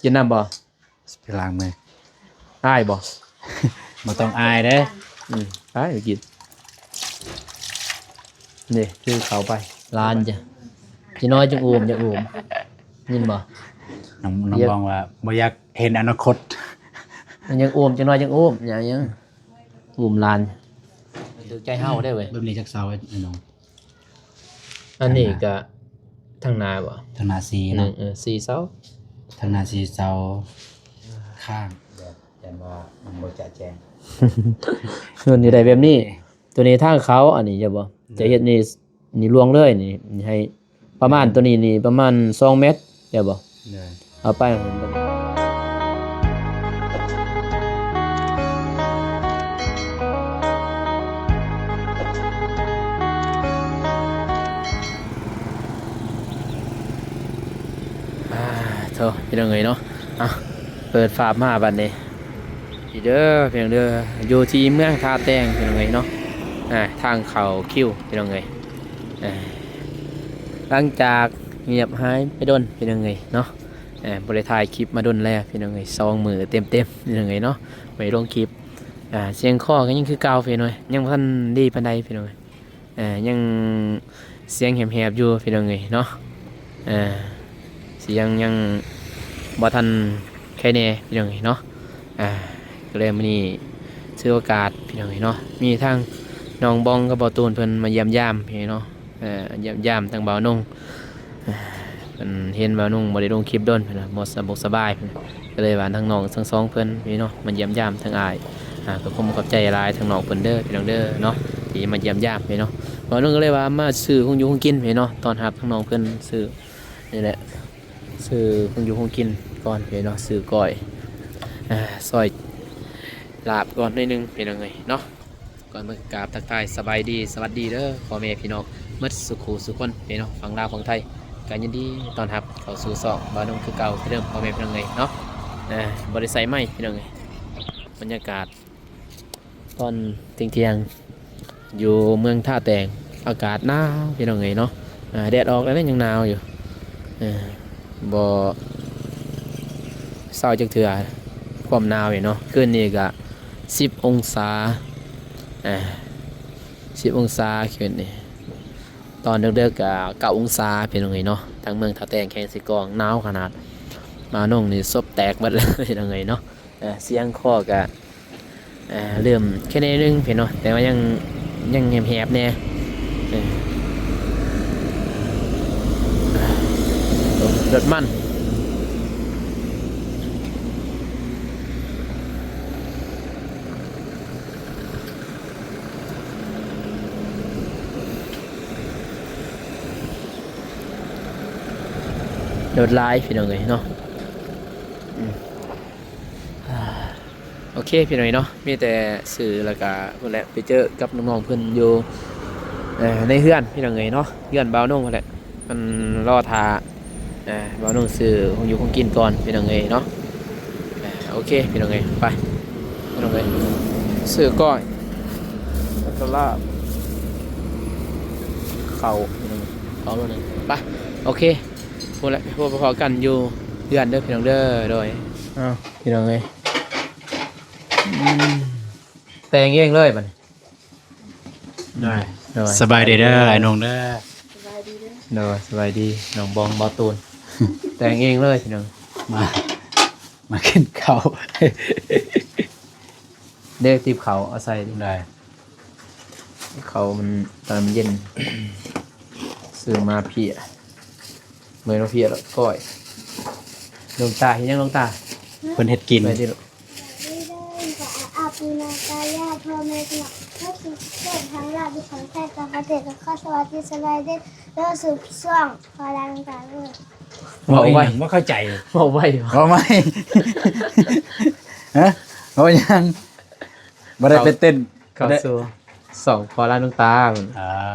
ກິນນ້ຳບໍ່? ໄປລ້າງມື. ອາຍບໍ່? ບໍ່ຕ້ອງອາຍເດ້. ອືມ ໄປ ໄປກິນ. ນີ້ ຖືເຂົ້າໄປ. ຫຼານຈ້ະ ຈັກໜ້ອຍຈຶ່ງອູມ ຈັ່ງອູມ. ຍິນບໍ່? ນ້ອງ ນ້ອງບອງວ່າບໍ່ຢາກເຫັນອະນາຄົດ. ຍັງອູມ ຈັກໜ້ອຍຈັ່ງອູມ. ຫຍັງ ຫຍັງ ອູມຫຼານ. ຖືກໃຈເຮົາໄດ້ເວີຍ. ແບບນີ້ຈັກເສົາ ໄອ້ນ້ອງ? ອັນນີ້ກະທາງໜ້າບໍ່? ທາງໜ້າສີ່ເນາະ. ເອີ ສີ່ເສົາ. ທາງໜ້າສີ່ເສົາ ຂ້າງ ແບບ ຢ້ານວ່າມັນບໍ່ຈະແຈ້ງ. ມັນຢູ່ໄດ້ແບບນີ້. ໂຕນີ້ທາງເຂົ້າ ອັນນີ້ຈະບໍ່ ຈະເຮັດນີ້ ນີ້ລວງເລີຍນີ້ ໃຫ້ປະມານ ໂຕນີ້ນີ້ປະມານສອງແມັດ ໄດ້ບໍ່? ເອົາໄປ. ອ່າ ໂທ້ ພີ່ນ້ອງເອີຍເນາະ. ອ່ະ ເປີດຝາບມາບັດນີ້ ນີ້ເດີພີ່ນ້ອງເດີ ຢູ່ທີ່ເມືອງທ່າແຕງ ພີ່ນ້ອງເອີຍເນາະ. ອ່າ ທາງເຂົ້າຄິວ ພີ່ນ້ອງເອີຍ. ອ່າ ຫຼັງຈາກງຽບຫາຍໄປດົນ ພີ່ນ້ອງເອີຍເນາະ. ອ່າ ບໍ່ໄດ້ຖ່າຍຄລິບມາດົນແລ້ວ ພີ່ນ້ອງເອີຍ ສອງມື້ເຕັມໆ ພີ່ນ້ອງເອີຍເນາະ ບໍ່ໄດ້ລົງຄລິບ. ອ່າ ສຽງຄໍກໍຍັງຄືເກົ່າ ພີ່ນ້ອງເອີຍ ຍັງບໍ່ທັນດີປານໃດ ພີ່ນ້ອງເອີຍ. ເອີ ຍັງສຽງແຫບໆຢູ່ ພີ່ນ້ອງເອີຍເນາະ. ເອີ ສຽງຍັງບໍ່ທັນໄຄແນ່ ພີ່ນ້ອງເອີຍເນາະ. ອ່າ ກໍເລີຍມື້ນີ້ຖືໂອກາດ ພີ່ນ້ອງເອີຍເນາະ ມີທັງນ້ອງບອງກັບບ່າວຕູນເພິ່ນມາຢ້ຽມຢາມ ພີ່ນ້ອງເນາະ. ເອີ ຢ້ຽມຢາມທັງບ່າວນົງ ເພິ່ນເຫັນບ່າວນົງບໍ່ໄດ້ລົງຄລິບດົນ ເພິ່ນວ່າບໍ່ສະບົກສະບາຍ ເພິ່ນ ກໍເລີຍວ່າທັງນ້ອງທັງສອງເພິ່ນ ພີ່ນ້ອງເນາະ ມາຢ້ຽມຢາມທັງອ້າຍ. ອ່າ ກໍຂໍຂອບໃຈຫຼາຍທັງນ້ອງເພິ່ນເດີ ພີ່ນ້ອງເດີເນາະ ທີ່ມາຢ້ຽມຢາມ ພີ່ນ້ອງເນາະ. ບ່າວນົງກໍເລີຍວ່າມາຊື້ຂອງຢູ່ຂອງກິນ ພີ່ນ້ອງເນາະ ຕ້ອນຮັບທັງນ້ອງເພິ່ນ ຊື້ນີ້ແຫຼະ ຊື້ຂອງຢູ່ຂອງກິນກ່ອນ ພີ່ນ້ອງເນາະ ຊື້ກ້ອຍ ອ່າ ຊອຍລາບກ່ອນໜ້ອຍໜຶ່ງ ພີ່ນ້ອງເອີຍເນາະ. ກ່ອນອື່ນກາບທັກທາຍສະບາຍດີ ສະຫວັດດີເດີພໍ່ແມ່ພີ່ນ້ອງໝົດສູ່ຄູ່ສູ່ຄົນ ພີ່ນ້ອງຝັ່ງລາວຝັ່ງໄທ ກໍຍິນດີຕ້ອນຮັບເຂົ້າສູ່ຊ່ອງບ່າວນົງຄືເກົ່າຄືເດີມ ພໍ່ແມ່ພີ່ນ້ອງເອີຍເນາະ. ເອີ ບໍ່ໄດ້ໃສ່ໄມ ພີ່ນ້ອງເອີຍ ບັນຍາກາດຕອນທ່ຽງໆ ຢູ່ເມືອງທ່າແຕງ ອາກາດໜາວ ພີ່ນ້ອງເອີຍເນາະ. ອ່າ ແດດອອກແລ້ວຍັງໜາວຢູ່ ເອີ ບໍ່ເຊົາຈັກເທື່ອ ຄວາມໜາວນີ້ເນາະ. ຄືນນີ້ກະສິບອົງສາ ອ່າ ສິບອົງສາຄືນນີ້. ຕອນເດິກໆກະເກົ້າອົງສາ ພີ່ນ້ອງເອີຍເນາະ. ທາງເມືອງທ່າແຕງແຂວງເຊກອງ ໜາວຂະໜາດ ບ່າວນົງນີ້ສົບແຕກເບິດເລີຍ ພີ່ນ້ອງເອີຍເນາະ. ເອີ ສຽງຄໍກໍ ເອີ ເລີ່ມແຄ່ໜ້ອຍໜຶ່ງ ພີ່ນ້ອງເນາະ ແຕ່ວ່າຍັງ ຍັງແຫບໆແດ່. ເອີ ລົດມັນ ລົດຫຼາຍ ພີ່ນ້ອງເອີຍເນາະ. ອືມ ໂອເຄ ພີ່ນ້ອງເນາະ ມີແຕ່ຊື້ແລ້ວກະພຸ້ນແຫຼະ ໄປເຈີກັບນ້ອງໆເພິ່ນຢູ່ ເອີ ໃນເຮືອນ ພີ່ນ້ອງເອີຍເນາະ ເຮືອນບ່າວນົງພຸ້ນແຫຼະ. ມັນລໍຖ້າ ເອີ ບ່າວນົງຊື້ຂອງຢູ່ຂອງກິນກ່ອນ ພີ່ນ້ອງເອີຍເນາະ. ເອີ ໂອເຄ ພີ່ນ້ອງເອີຍ ໄປ ພີ່ນ້ອງເອີຍ ຊື້ກ້ອຍ ແລ້ວກໍລາບ ເຂົ້າ ພີ່ນ້ອງເອີຍ ເຂົ້າໂລໜຶ່ງ ໄປ ໂອເຄ. ພຸ້ນແຫຼະ ພົບພໍ້ກັນຢູ່ເຮືອນເດີພີ່ນ້ອງເດີ. ໂດຍ ອ້າວ ພີ່ນ້ອງເອີຍ ອືມ ແຕ່ງເອງເລີຍບັດນີ້. ໂດຍ ໂດຍ ສະບາຍດີເດີອ້າຍນົງເດີ. ສະບາຍດີເດີ. ໂດຍ ສະບາຍດີນ້ອງບອງ ບ່າວຕູນ ແຕ່ງເອງເລີຍພີ່ນ້ອງ ມາ ມາກິນເຂົ້າ. ເດ້ ຕິບເຂົ້າເອົາໃສ່ ໄດ້ ເຂົ້າມັນ ຕອນມັນເຢັນ ຊື້ມາເພຍ ເມື່ອຍມາເພຍແລ້ວກ້ອຍ. ຫຼວງຕາເຮັດຫຍັງຫຼວງຕາ? ເພິ່ນເຮັດກິນ ໄປຕິລູກ. ສະບາຍດີເດີ ອາປີນາກາຍາ ພໍ່ແມ່ພີ່ນ້ອງ ເພື່ອຊິເກີດທາງລາວ ຢູ່ຝັ່ງໄທ ກັບປະເທດ ຂໍສະຫວັດດີ ສະບາຍດີເດີ ສູ່ຊ່ວງ ຂໍລານຕາເດີ. ເວົ້າໄວ ບໍ່ເຂົ້າໃຈ ເວົ້າໄວ ເວົ້າໄວ ຮະ ເວົ້າຫຍັງ? ບໍ່ໄດ້ໄປເຕັ້ນ ເຂົ້າສູ່ສອງພໍ່ລານດວງຕາ. ອ່າ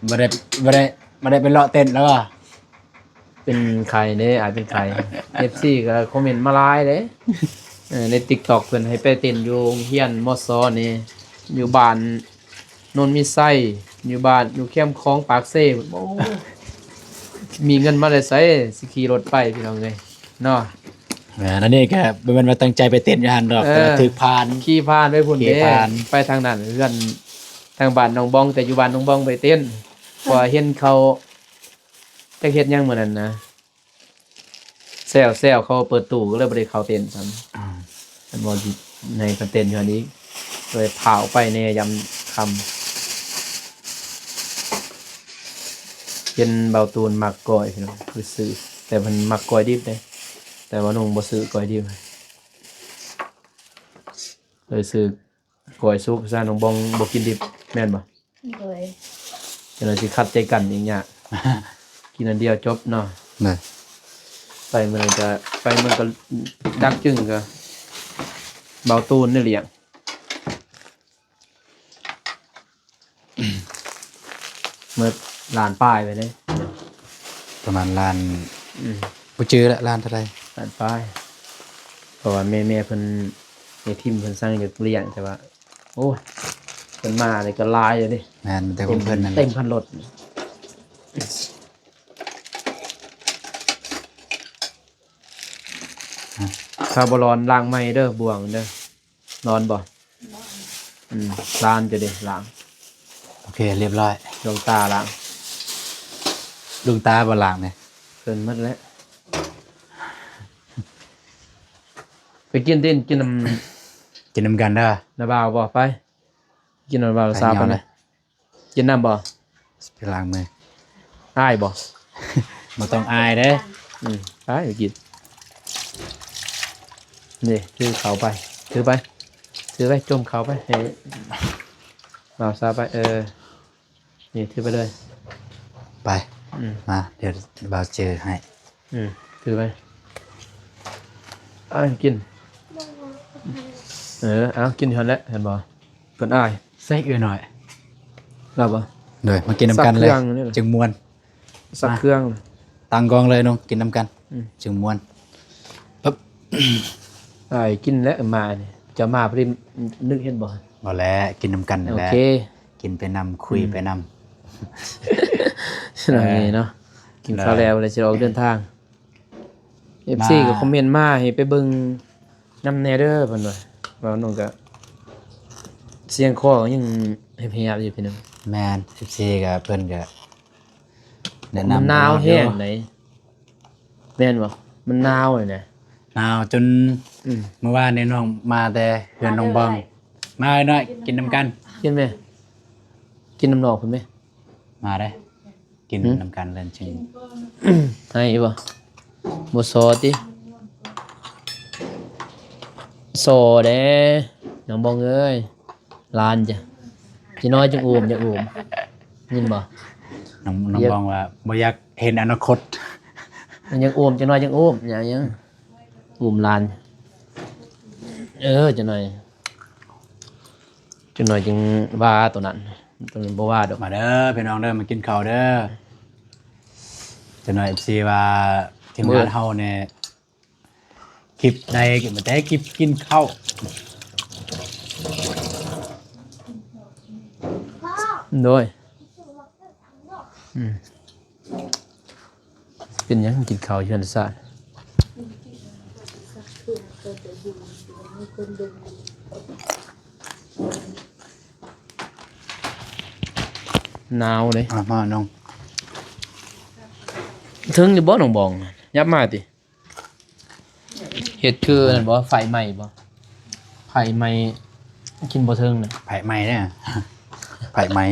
ບໍ່ໄດ້ ບໍ່ໄດ້ ບໍ່ໄດ້ໄປເລາະເຕັ້ນແລ້ວຫວາ? ເປັນໄຂ້ເດ້ ອ້າຍເປັນໄຂ້. ເອັຟຊີກໍຄອມເມັນມາຫຼາຍເດ້ ເອີ ໃນຕິກຕັອກເພິ່ນໃຫ້ໄປເຕັ້ນຢູ່ໂຮງຮຽນ ມສ ນີ້ ຢູ່ບ້ານ ໂນນມີໄຊ ຢູ່ບ້ານ ຢູ່ແຄມຂອງປາກເຊ. ໂອ້ ມີເງິນມາແຕ່ໃສ ຊິຂີ່ລົດໄປ ພີ່ນ້ອງເອີຍເນາະ. ແມ່ນ ອັນນີ້ກໍບໍ່ແມ່ນວ່າຕັ້ງໃຈໄປເຕັ້ນຢູ່ຫັ້ນດອກ ເອີ ແຕ່ວ່າຖືກຜ່ານ ຂີ່ຜ່ານໄປພຸ້ນເດ້ ຂີ່ຜ່ານ ໄປທາງນັ້ນ ເຮືອນທາງບ້ານນ້ອງບອງ ແຕ່ຢູ່ບ້ານນ້ອງບອງໄປເຕັ້ນ ເພາະວ່າເຫັນເຂົາ ຈັກເຮັດຫຍັງມື້ນັ້ນນະ ແຊວໆ ເຂົາເປີດຕູ້ ກໍເລີຍບໍ່ໄດ້ເຂົ້າເຕັ້ນຊ້ຳ ອືມ ອັນວ່າໃຫ້ເຂົາເຕັ້ນຢູ່ຫັ້ນອີກ ເລີຍພາອອກໄປແດ່ຍາມຄ່ຳ. ເຫັນເບົາຕູນມັກກ້ອຍພີ່ນ້ອງ ຄືຊື້ ແຕ່ເພິ່ນມັກກ້ອຍດິບເດ້ ແຕ່ວ່ານ້ອງບໍ່ຊື້ກ້ອຍດິບ ເລີຍຊື້ກ້ອຍສຸກຊະ ນ້ອງບອງບໍ່ກິນດິບ ແມ່ນບໍ່? ໂດຍ ຈັ່ງໃດຊິຂັດໃຈກັນອີກຍາກ ກິນອັນດຽວຈົບເນາະ ໂດຍ ໄປມື້ນັ້ນກະ ໄປມື້ນັ້ນກະດັກຈຶງກະ ເບົາຕູນນີ້ລ້ຽງ ໝົດລ້ານປາຍໄປເດ້ ປະມານລ້ານ ອືມ ບໍ່ຈື່ລະ ລ້ານເທົ່າໃດ ລ້ານປາຍ ເພາະວ່າແມ່ ແມ່ເພິ່ນ ແມ່ທິມເພິ່ນສັ່ງຢາກລ້ຽງ ແຕ່ວ່າ ໂອ້ຍ ເພິ່ນມານີ້ກໍຫຼາຍຢູ່ເດ້ ແມ່ນ ມີແຕ່ຂອງເພິ່ນນັ້ນແຫຼະ ເຕັມຄັນລົດ ຖ້າບໍ່ຮ້ອນລ້າງໃໝ່ເດີ ບ່ວງເດີ. ຮ້ອນບໍ່? ອືມ ລ້າງຈະເດ້ ລ້າງ ໂອເຄ ລຽບຮ້ອຍ ດວງຕາລ້າງ ດວງຕາບໍ່ລ້າງນີ້ ເພິ່ນໝົດແລ້ວ ໄປກິນຕິ ກິນນຳ ກິນນຳກັນເດີ ນ້າບ່າວບໍ່? ໄປ ກິນນຳບ່າວສາວ ໄປ ໄປເນາະ ກິນນ້ຳບໍ່? ໄປລ້າງມື ອາຍບໍ່? ບໍ່ຕ້ອງອາຍເດ້ ອືມ ໄປ ໄປກິນ ນີ້ ຖືເຂົ້າໄປ ຖືໄປ ຖືໄປ ຈົ່ມເຂົ້າໄປ ໃຫ້ບ່າວສາວໄປ ເອີ ນີ້ ຖືໄປເລີຍ ໄປ ອືມ ມາ ດຽວບ່າວເຈີໃຫ້ ອືມ ຖືໄປ ອາຍກິນ ເອີ ເອົາ ກິນຢູ່ຫັ້ນແຫຼະ ເຫັນບໍ່? ເພິ່ນອາຍ ໃສ່ເອື້ອຍນ້ອຍ ລາວບໍ່? ໂດຍ ມາກິນນຳກັນເລີຍ ສັກເຄື່ອງນີ້ແຫຼະ ຈຶ່ງມ່ວນ ສັກເຄື່ອງ ມາ ຕັ້ງກ້ອງເລີຍນ້ອງ ກິນນຳກັນ ອືມ ຈຶ່ງມ່ວນ ປຶບ ອາຍກິນແລ້ວ ມານີ້ ເຈົ້າມາພໍດີ ນຶກເຫັນບໍ່? ບໍ່ແຫຼະ ກິນນຳກັນນັ້ນແຫຼະ ໂອເຄ ກິນໄປນຳ ຄຸຍໄປນຳ ອືມ ເນາະ ກິນເຂົ້າແລ້ວ ແລ້ວຊິອອກເດີນທາງ. ເອັຟຊີ ມາ ກໍຄອມເມັນມາໃຫ້ໄປເບິ່ງນຳແດ່ເດີ ເພິ່ນວ່າ ເວົ້ານ້ອງກະສຽງຄໍຍັງແຫບໆຢູ່ພີ່ນ້ອງ ແມ່ນ ເອັຟຊີ ກໍເພິ່ນກໍແນະນຳ ມັນໜາວແຮງໃດ ແມ່ນບໍ່? ມັນໜາວນີ້ນະ ໜາວຈົນ ອືມ ມື້ວານນີ້ນ້ອງມາແຕ່ເຮືອນນ້ອງບອງ ມາເອີຍນ້ອຍ ກິນນຳກັນ ກິນແມ ກິນນຳນ້ອງເພິ່ນແມ ມາເດີ. ກິນ ຫືມ ນຳກັນເລີຍຈຶ່ງ ໃຫ້ບໍ່? ບໍ່ຊໍຕິ ຊໍແດ່ ນ້ອງບອງເອີຍ ຫຼານຈ້ະ ຈັກໜ້ອຍຈຶ່ງໂອມ ຢາກໂອມ ຍິນບໍ່? ນ້ອງ ນ້ອງບອງວ່າບໍ່ຢາກເຫັນອະນາຄົດ ຢາກໂອມ ຈັກໜ້ອຍຈຶ່ງໂອມ ຢາກຫຍັງ ໂອມຫຼານ ເອີ ຈັກໜ້ອຍ ຈັກໜ້ອຍຈຶ່ງວ່າໂຕນັ້ນ ໂຕນັ້ນບໍ່ວ່າດອກ ມາເດີພີ່ນ້ອງເດີ ມາກິນເຂົ້າເດີ ຈັກໜ້ອຍ ເອັຟຊີ ວ່າທີມງານເຮົານີ້ ຄລິບໃດກໍມີແຕ່ຄລິບກິນເຂົ້າ ໂດຍ ອືມ. ເປັນຫຍັງກິນເຂົ້າຢູ່ຫັ້ນຊະ ໜາວເດ້ ອ່ະ ມານ້ອງ ເທິງຢູ່ບໍ່ນ້ອງບອງ ຫຍັບມາຕິ ເຮັດຄືນັ້ນບໍ່ ໄຟໄໝ້ບໍ່ ໄຟໄໝ້ ກິນບໍ່ເທິງນະ ໄຟໄໝ້ເດ້ ໄຟໄໝ້.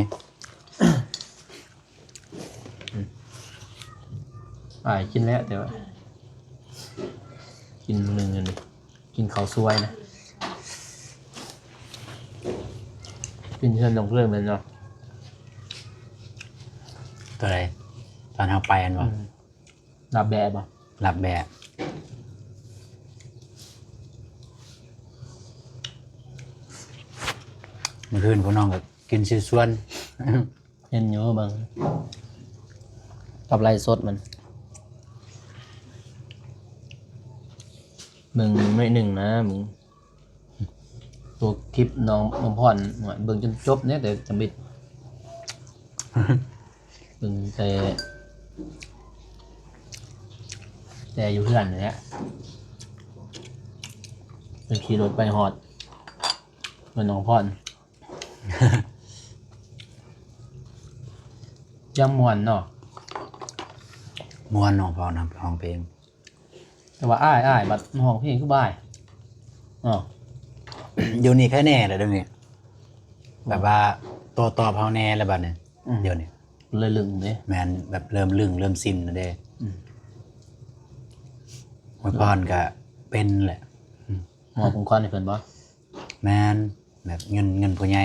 ອາຍກິນແລ້ວ ແຕ່ວ່າກິນມື້ໜຶ່ງອັນນີ້ ກິນເຂົ້າສວຍນະ ກິນເຮືອນນ້ອງເພື່ອນແມ່ນເນາະ ໂຕໃດ ຕອນເຮົາໄປຫັ້ນບໍ່ ອືມ ລາບແບະບໍ່ ລາບແບະ ມື້ຄືນພວກນ້ອງກໍກິນຊິຊວນ. ເຫັນຢູ່ເບິ່ງກັບໄລຟ໌ສົດມັນ ເບິ່ງໜ້ອຍໜຶ່ງນະ ເບິ່ງໂຕຄລິບນ້ອງ ນ້ອງພອນ ໂອ້ຍ ເບິ່ງຈົນຈົບແດ່ ແຕ່ຈຳບິດ ເບິ່ງແຕ່ ແຕ່ຢູ່ເຮືອນນີ້ແຫຼະ ໄປຂີ່ລົດໄປຮອດເມືອງໜອງພອນ ຢ່າມ່ວນເນາະ. ມ່ວນເນາະ ເວົ້ານຳ ຮ້ອງເພງ. ແຕ່ວ່າອ້າຍ ອ້າຍບັດຮ້ອງເພງຄືບໍ່ອາຍເນາະ. ດຽວນີ້ໃຄແນ່ແລ້ວ ດຽວນີ້ ອືມ ແບບວ່າໂຕ້ຕອບເຮົາແນ່ແລ້ວບັດນີ້. ອືມ ດຽວນີ້ເລີ່ມລຶ້ງເດ້. ແມ່ນ ແບບເລີ່ມລຶ້ງ ເລີ່ມຊິນແລ້ວເດ້. ອືມ ເມື່ອກ່ອນກະເປັນແຫຼະ. ອືມ ມອບຂອງຂວັນໃຫ້ເພິ່ນບໍ່? ແມ່ນ ແບບເງິນ ເງິນຜູ້ໃຫຍ່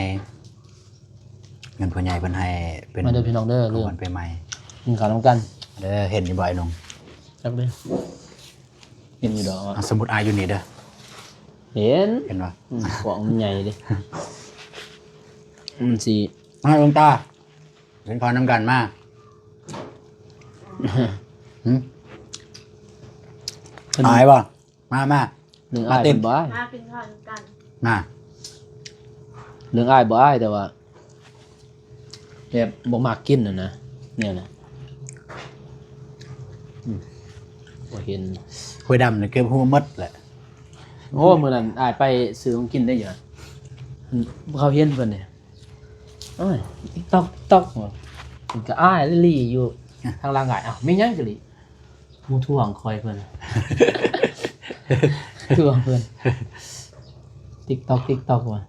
ເງິນຜູ້ໃຫຍ່ເພິ່ນໃຫ້ເປັນ ມາເດີພີ່ນ້ອງເດີ ຂອງຂວັນປີໃໝ່ ກິນເຂົ້ານຳກັນເດີ. ເຫັນຢູ່ບໍ່ອ້າຍໜຸ່ມ? ຈັກເດ້ ເຫັນຢູ່ດອກ. ອ່ະ ສົມມຸດອ້າຍຢູ່ນີ້ເດີ ເຫັນ ເຫັນບໍ່? ອືມ ຂອງມັນໃຫຍ່ເດ້ ມັນຊິ ມາ ຫຼວງຕາ ກິນເຂົ້ານຳກັນມາ. ຫຶ? ເພິ່ນ ອາຍບໍ່? ມາ ມາ ເລື່ອງອ້າຍເພິ່ນບໍ່ອາຍ ມາກິນເຂົ້ານຳກັນ ມາ. ເລື່ອງອ້າຍບໍ່ອາຍ ແຕ່ວ່າແບບບໍ່ມັກກິນຫັ້ນນະ ແນວນັ້ນ. ອືມ ບໍ່ເຫັນ ຫວຍດຳນີ້ເກືອບຮູ້ໝົດແຫຼະ. ໂອ້ ມື້ນັ້ນອ້າຍໄປຊື້ຂອງກິນໄດ້ຢູ່ ເຂົາເຫັນເພິ່ນນີ້ ໂອ້ຍ ຕິກຕອກ ຕິກຕອກ ເພິ່ນກໍອາຍລີ້ຢູ່ທາງຫຼັງອ້າຍ. ອ້າວ ແມ່ນຫຍັງກະລີ້? ໝູ່ທວງຂ້ອຍເພິ່ນ ທວງເພິ່ນ ຕິກຕອກ ຕິກຕອກ ວ່າ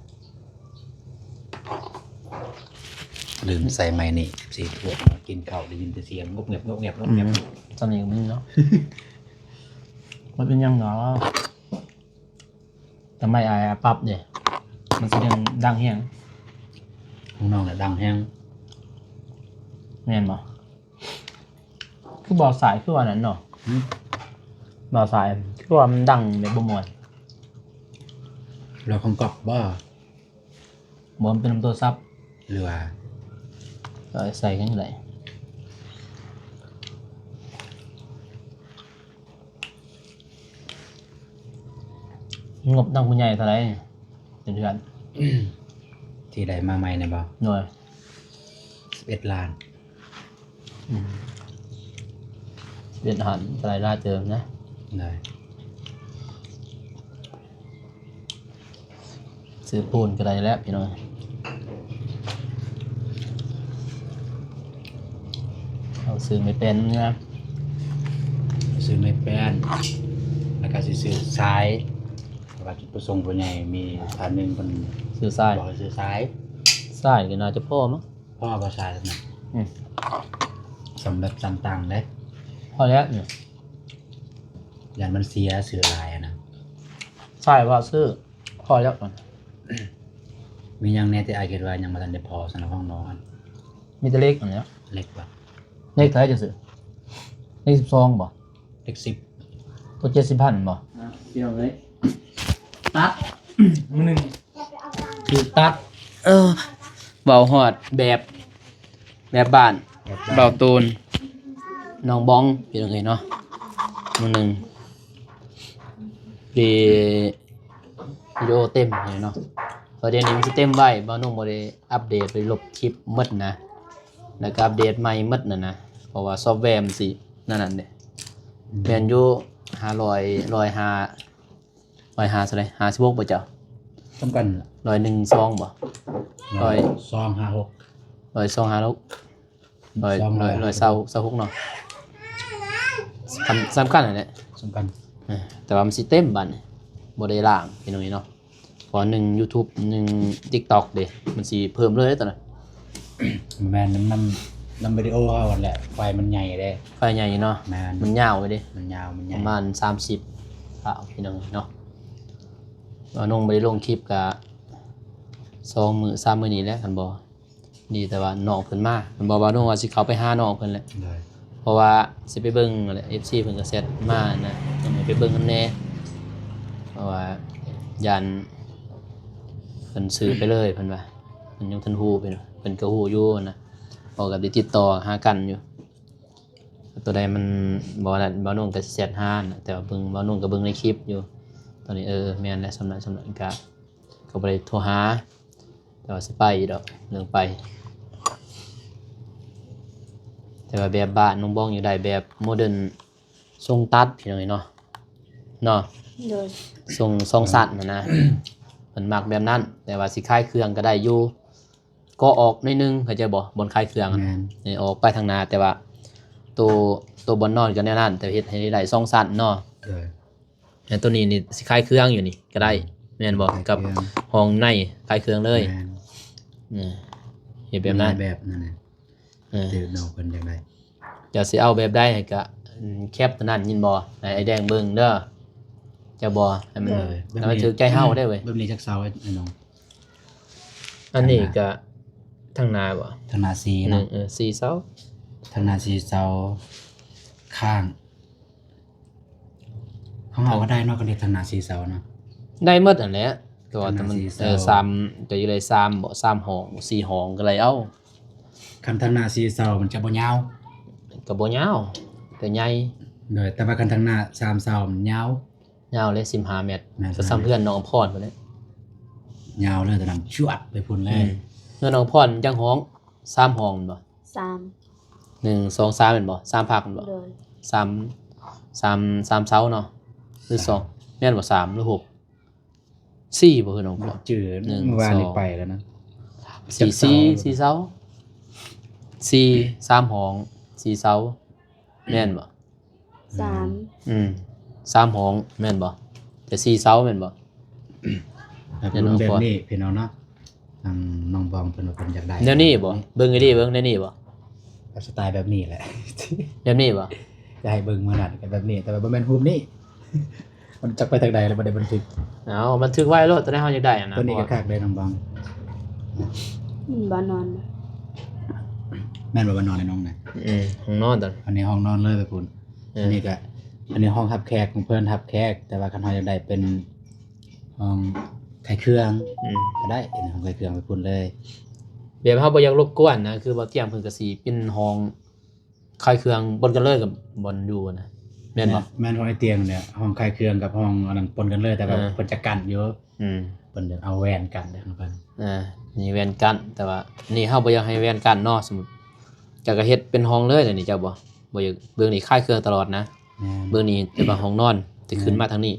ລືມໃສ່ໄມນີ້ ເອັບຊີ ພວກກິນເຂົ້າໄດ້ຍິນແຕ່ສຽງງົບແງບ ງົບແງບ ງົບແງບ. ອືມ ຊ່ຳນີ້ກໍມີເນາະ ບໍ່ເປັນຫຍັງດອກ. ແຕ່ໄມອ້າຍປັບເດ້ ມັນຊິດັງ ດັງແຮງ. ຂອງນ້ອງນະດັງແຮງ ແມ່ນບໍ່? ຄືບໍ່ສາຍ ຄືວ່ານັ້ນເນາະ. ຫຶ? ບໍ່ສາຍ ຄືວ່າມັນດັງແບບບໍ່ມ່ວນ. ແລ້ວຂອງກັອບບໍ່? ບໍ່ ມັນເປັນນຳໂທລະສັບ ຫຼືວ່າ ເອີ ໃສ່ກັນໄດ້. ງົບທາງຜູ້ໃຫຍ່ເທົ່າໃດ ເປັນເດືອນ? ທີ່ໄດ້ມາໃໝ່ນະບໍ່? ໂດຍ ສິບເອັດລ້ານ. ອືມ ສິບເອັດລ້ານ ກໍໄດ້ຫຼາຍເຕີບນະ. ໄດ້. ຊື້ປູນກໍໄດ້ແລ້ວພີ່ນ້ອງ. ເອົາຊື້ໄມ້ແປ້ນນະ ຊື້ໄມ້ແປ້ນ ແລ້ວກໍຊິຊື້ຊາຍ ເພາະວ່າຈຸດປະສົງຜູ້ໃຫຍ່ມີທ່ານໜຶ່ງເພິ່ນຊື້ຊາຍ ບອກໃຫ້ຊື້ຊາຍ. ຊາຍກໍໜ້າຈະພໍມັ້ງ. ພໍບໍ່ຊາຍນະ? ອືມ ສ່ຳແບບສ່ຳຕັງເດ້. ພໍແລ້ວນີ້ ຢ້ານມັນເສຍ ຊື້ຫຼາຍຫັ້ນນະ. ຊາຍວ່າຊື້ ພໍແລ້ວ. ມີຫຍັງແດ່ທີ່ອ້າຍຄິດວ່າຍັງບໍ່ທັນໄດ້ພໍສຳລັບຫ້ອງນອນ? ມີແຕ່ເຫຼັກຫັ້ນແຫຼະ. ເຫຼັກບໍ່? ເຫຼັກເທົ່າໃດຈະຊື້? ເຫຼັກສິບສອງບໍ່? ເຫຼັກສິບ ຕົວເຈັດສິບພັນບໍ່? ອ່ະ ພີ່ນ້ອງເອີຍ ຕັດ ມື້ໜຶ່ງຖືກຕັດ. ເອີ ເວົ້າຮອດແບບ ແບບບ້ານ ແບບບ້ານ ເບົາໂຕນ ໜອງບອງ ພີ່ນ້ອງເອີຍເນາະ. ມື້ໜຶ່ງທີ່ວິດີໂອເຕັມເນາະ ເພາະດຽວນີ້ມັນຊິເຕັມໄວ ບ່າວໜຸ່ມບໍ່ໄດ້ອັບເດດ ໄປລົບຄລິບໝົດນະ ແລ້ວກໍອັບເດດໃໝ່ໝົດນັ້ນນະ ເພາະວ່າຊອບແວມັນຊິນັ້ນນັ້ນເດ້. ອືມ ແມ່ນຢູ່ ຫ້າຮ້ອຍ ຮ້ອຍຫ້າ ຮ້ອຍຫ້າເທົ່າໃດ? ຫ້າສິບຫົກບໍ່ເຈົ້າ? ສ່ຳກັນ ຮ້ອຍໜຶ່ງສອງບໍ່? ຮ້ອຍສອງຫ້າຫົກ ຮ້ອຍສອງຫ້າຫົກ ຮ້ອຍ ຮ້ອຍຊາວ ຊາວຫົກເນາະ. ສ່ຳ ສ່ຳກັນຫັ້ນແຫຼະ ສ່ຳກັນ. ເອີ ແຕ່ວ່າມັນຊິເຕັມບາດນີ້ ບໍ່ໄດ້ລ້າງ ພີ່ນ້ອງເອີຍເນາະ. ເພາະວ່າໜຶ່ງຢູທູບ ໜຶ່ງຕິກຕອກເດ້ ມັນຊິເພີ່ມເລີຍຕອນນັ້ນ. ແມ່ນ ນຳ ນຳ ນຳວິດີໂອເຮົາຫັ້ນແຫຼະ ໄຟລ໌ມັນໃຫຍ່ເດ້. ໄຟລ໌ໃຫຍ່ເນາະ. ແມ່ນ ມັນຍາວເດ້ ມັນຍາວ ມັນໃຫຍ່ ປະມານສາມສິບ ພາວ ພີ່ນ້ອງເນາະ. ວ່ານ້ອງບໍ່ໄດ້ລົງຄລິບກະສອງມື້ສາມມື້ນີ້ແຫຼະ ຄັນບໍ່ ດີແຕ່ວ່ານ້ອງເພິ່ນມາ ເພິ່ນບອກວ່ານ້ອງວ່າຊິເຂົ້າໄປຫານ້ອງເພິ່ນແຫຼະ. ໂດຍ ເພາະວ່າຊິໄປເບິ່ງແຫຼະ ເອັບຊີເພິ່ນກໍແຊັດມານະ ຕ້ອງໃຫ້ໄປເບິ່ງນຳແດ່ ເພາະວ່າຢ້ານເພິ່ນຊື້ໄປເລີຍ ເພິ່ນວ່າ ເພິ່ນຍັງທັນຮູ້ ເພິ່ນ ເພິ່ນກໍຮູ້ຢູ່ນະ ເພາະກໍໄດ້ຕິດຕໍ່ຫາກັນຢູ່. ຕົວໃດມັນບໍ່ນັ້ນ ບ່າວໜຸ່ມກໍຊິແຊັດຫານະ ແຕ່ວ່າເບິ່ງ ບ່າວໜຸ່ມກໍເບິ່ງໃນຄລິບຢູ່. ຕອນນີ້ ເອີ ແມ່ນແຫຼະ ສ່ຳນັ້ນ ສ່ຳນັ້ນ ກໍ ກໍບໍ່ໄດ້ໂທຫາ ແຕ່ວ່າຊິໄປຢູ່ດອກ ເລື່ອງໄປ. ແຕ່ວ່າແບບບ້ານນ້ອງບອງຢາກໄດ້ແບບໂມເດີນ ຊົງຕັດ ພີ່ນ້ອງເອີຍເນາະ ເນາະ. ໂດຍ ຊົງ ຊົງຊັ້ນຫັ້ນນະ ເພິ່ນມັກແບບນັ້ນ. ແຕ່ວ່າຊິຂາຍເຄື່ອງກໍໄດ້ຢູ່ ກໍອອກໜ້ອຍໜຶ່ງ ເຂົ້າໃຈບໍ່? ບ່ອນຂາຍເຄື່ອງ ແມ່ນ ໃຫ້ອອກໄປທາງໜ້າ ແຕ່ວ່າໂຕ ໂຕບ່ອນນອນກໍແນວນັ້ນ ແຕ່ເຮັດໃຫ້ໄດ້ສອງຊັ້ນເນາະ. ໂດຍ ແລ້ວໂຕນີ້ນີ້ຊິຂາຍເຄື່ອງຢູ່ນີ້ກໍໄດ້ ແມ່ນບໍ່? ຂາຍເຄື່ອງ ກັບຫ້ອງໃນຂາຍເຄື່ອງເລີຍ. ແມ່ນ ເອີ ເຮັດແບບນັ້ນ ແບບນັ້ນແຫຼະ. ເອີ ຖືກເນາະ ເພິ່ນຢາກໄດ້ ຈະຊິເອົາແບບໃດກໍ ອືມ ແຄບຕົວນັ້ນ ຍິນບໍ່? ໃຫ້ອ້າຍແດງເບິ່ງເດີ ຈະບໍ່ໃຫ້ມັນ ໂດຍ ໃຫ້ມັນຖືກໃຈເຮົາເດ້ເວີຍ. ແບບນີ້ຈັກເສົາ ອ້າຍນ້ອງ? ອັນນີ້ກໍທາງໜ້າບໍ່? ທາງໜ້າສີ່ເນາະ. ເອີ ສີ່ເສົາ ທາງໜ້າສີ່ເສົາ ຂ້າງ ຂອງເຮົາກໍໄດ້ເນາະ ຄັນເຮັດທາງໜ້າສີ່ເສົາເນາະ. ໄດ້ໝົດຫັ້ນແຫຼະ ແຕ່ວ່າ ທາງໜ້າ ມັນ ສີ່ເສົາ ເອີ ສາມ ເຈົ້າຢູ່ໄດ້ສາມບໍ່? ສາມຫ້ອງ ສີ່ຫ້ອງກໍໄດ້ເອົາ. ຄັນທາງໜ້າສີ່ເສົາມັນຈະບໍ່ຍາວ? ກໍບໍ່ຍາວ ແຕ່ໃຫຍ່. ໂດຍ ແຕ່ວ່າຄັນທາງໜ້າສາມເສົາມັນຍາວ. ຍາວເລີຍ ສິບຫ້າແມັດ. ແມ່ນ ກໍສ່ຳເຮືອນນ້ອງອຳພອນພຸ້ນແຫຼະ. ຍາວເລີຍ ຕອນນັ້ນຈວດໄປພຸ້ນເລີຍ. ອືມ ເຮືອນນ້ອງອຳພອນຈັກຫ້ອງ? ສາມຫ້ອງແມ່ນບໍ່? ສາມ ໜຶ່ງ ສອງ ສາມແມ່ນບໍ່? ສາມພັກແມ່ນບໍ່? ໂດຍ ສາມ ສາມ ສາມເສົາເນາະ ຫຼື ສອງ ສາມ ແມ່ນບໍ່? ສາມ ຫຼື ຫົກ ສີ່ບໍ່? ຄືນ້ອງ ຈື່ ໜຶ່ງ ມື້ວານນີ້ ສອງ ໄປແລ້ວນະ. ສີ່ ສີ່ ສີ່ເສົາ ສີ່ ສາມຫ້ອງ ສີ່ເສົາ ແມ່ນບໍ່? ສາມ ອືມ ສາມຫ້ອງແມ່ນບໍ່? ແຕ່ສີ່ເສົາແມ່ນບໍ່? ແບບ ແມ່ນ ລຸ້ນແບບນີ້ພີ່ນ້ອງເນາະ. ທາງນ້ອງບອງເພິ່ນວ່າເພິ່ນຢາກໄດ້ແນວນີ້ບໍ່? ເບິ່ງໃຫ້ດີ ເບິ່ງແນວນີ້ບໍ່? ແບບສະໄຕແບບນີ້ແຫຼະ. ແບບນີ້ບໍ່? ຈະໃຫ້ເບິ່ງມື້ນັ້ນກໍແບບນີ້ ແຕ່ວ່າບໍ່ແມ່ນຮູບນີ້. ມັນຈັກໄປທາງໃດແລ້ວບໍ່ໄດ້ບັນທຶກ. ເອົາ ບັນທຶກໄວ້ໂລດ ຕົວໃດເຮົາຢາກໄດ້ຫັ້ນນະ. ຕົວນີ້ກໍຄັກເດ້ນ້ອງບອງ. ອືມ ບ່ອນນອນ ແມ່ນບໍ່? ບ່ອນນອນໃນນ້ອງນະ. ອືມ ຫ້ອງນອນຕົວ ອັນນີ້ຫ້ອງນອນເລີຍໄປພຸ້ນ. ເອີ ອັນນີ້ກໍ ອັນນີ້ຫ້ອງຮັບແຂກຂອງເພິ່ນ ຮັບແຂກ ແຕ່ວ່າຄັນເຮົາຢາກໄດ້ເປັນຫ້ອງຂາຍເຄື່ອງ ອືມ ກໍໄດ້ ເປັນຫ້ອງຂາຍເຄື່ອງໄປພຸ້ນເລີຍ. ແບບເຮົາບໍ່ຢາກລົບກວນນະ ຄືບໍ່ຕຽງເພິ່ນກໍຊິເປັນຫ້ອງ ຂາຍເຄື່ອງປົນກັນເລີຍກັບບ່ອນຢູ່ນະ ແມ່ນບໍ່? ແມ່ນ ແມ່ນ ຫ້ອງອ້າຍຕຽງນີ້ ຫ້ອງຂາຍເຄື່ອງກັບຫ້ອງອັນນັ້ນປົນກັນເລີຍ ແຕ່ວ່າ ເອີ ເພິ່ນຈະກັ້ນຢູ່. ອືມ ເພິ່ນເອົາແວ່ນກັ້ນເດ້ຂອງເພິ່ນ. ເອີ ມີແວ່ນກັ້ນ ແຕ່ວ່ານີ້ເຮົາບໍ່ຢາກໃຫ້ແວ່ນກັ້ນເນາະ. ສົມມຸດເຈົ້າກໍເຮັດເປັນຫ້ອງເລີຍແລ້ວນີ້ ເຈົ້າບໍ່ ບໍ່ຢາກ ເບື້ອງນີ້ຂາຍເຄື່ອງຕະຫຼອດນະ. ແມ່ນ ເບື້ອງນີ້ແຕ່ວ່າຫ້ອງນອນ ແຕ່ຂຶ້ນມາທາງນີ້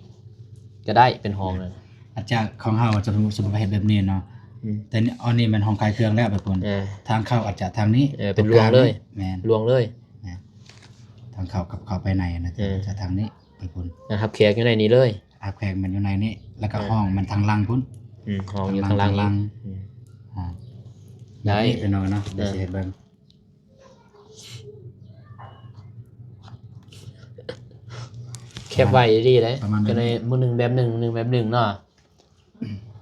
ກໍໄດ້ເປັນຫ້ອງເລີຍ. ອາດຈະຂອງເຮົາ ສົມມຸດ ສົມມຸດວ່າເຮັດແບບນີ້ເນາະ. ອືມ ແຕ່ອັນນີ້ແມ່ນຫ້ອງຂາຍເຄື່ອງແລ້ວໄປພຸ້ນ. ເອີ ທາງເຂົ້າອາດຈະທາງນີ້ ເອີ ເປັນລວງເລີຍ. ແມ່ນ ລວງເລີຍ. ແມ່ນ ທາງເຂົ້າກັບເຂົ້າພາຍໃນນະ. ເອີ ຈະທາງນີ້ໄປພຸ້ນ ຮັບແຂກຢູ່ໃນນີ້ເລີຍ. ຮັບແຂກແມ່ນຢູ່ໃນນີ້ ແລ້ວກໍ ເອີ ຫ້ອງແມ່ນທາງຫຼັງພຸ້ນ. ອືມ ຫ້ອງຢູ່ທາງຫຼັງອີກ. ອືມ ອ່າ ໄດ້ ໄດ້ພີ່ນ້ອງເນາະ. ເອີ ດຽວຊິເຮັດເບິ່ງ. ແຄບໄວ້ດີເດ້ ປະມານ ຈະໄດ້ມື້ໜຶ່ງແບບໜຶ່ງ ມື້ໜຶ່ງແບບໜຶ່ງເນາະ.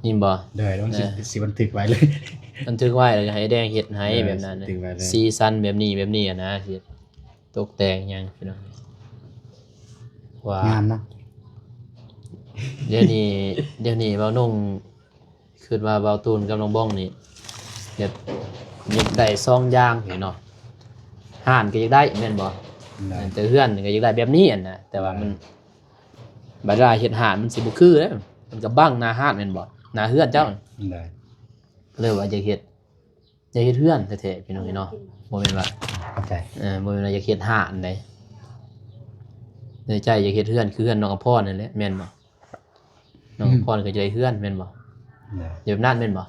ຍິນບໍ່? ໂດຍ ມັນຊິ ເອີ ຊິບັນທຶກໄວ້ເລີຍ ບັນທຶກໄວ້ ແລ້ວກໍໃຫ້ແດງເຮັດໃຫ້ ເອີ ແບບນັ້ນ ບັນທຶກໄວ້ເລີຍ. ສີສັນແບບນີ້ ແບບນີ້ຫັ້ນນະ ຊິຕົກແຕ່ງຫຍັງພີ່ນ້ອງ ວ່າງາມເນາະ. ດຽວນີ້ ດຽວນີ້ເວົ້າໜຸ່ງ ຄິດວ່າເວົ້າຕູນກັບນ້ອງບອງນີ້ ແບບຢາກໄດ້ສອງຢ່າງນີ້ເນາະ. ຮ້ານກໍຢາກໄດ້ແມ່ນບໍ່? ໄດ້ ແຕ່ເຮືອນກໍຢາກໄດ້ແບບນີ້ຫັ້ນນະ ແຕ່ວ່າມັນ ໄດ້ ບັດເວລາເຮັດຮ້ານມັນຊິບໍ່ຄືເດ້ ມັນກໍບັງໜ້າຮ້ານແມ່ນບໍ່? ໜ້າເຮືອນເຈົ້າ. ໄດ້ ກໍເລີຍວ່າຢາກເຮັດ ຢາກເຮັດເຮືອນແທ້ໆ ພີ່ນ້ອງເອີຍເນາະ. ບໍ່ແມ່ນວ່າ ເຂົ້າໃຈ ເອີ ບໍ່ແມ່ນວ່າຢາກເຮັດຮ້ານໃດ ໃນໃຈຢາກເຮັດເຮືອນຄືເຮືອນນ້ອງອຳພອນນັ້ນແຫຼະ ແມ່ນບໍ່? ນ້ອງອຳພອນກໍຢາກໄດ້ເຮືອນແມ່ນບໍ່? ໄດ້ ແບບນັ້ນແມ່ນບໍ່?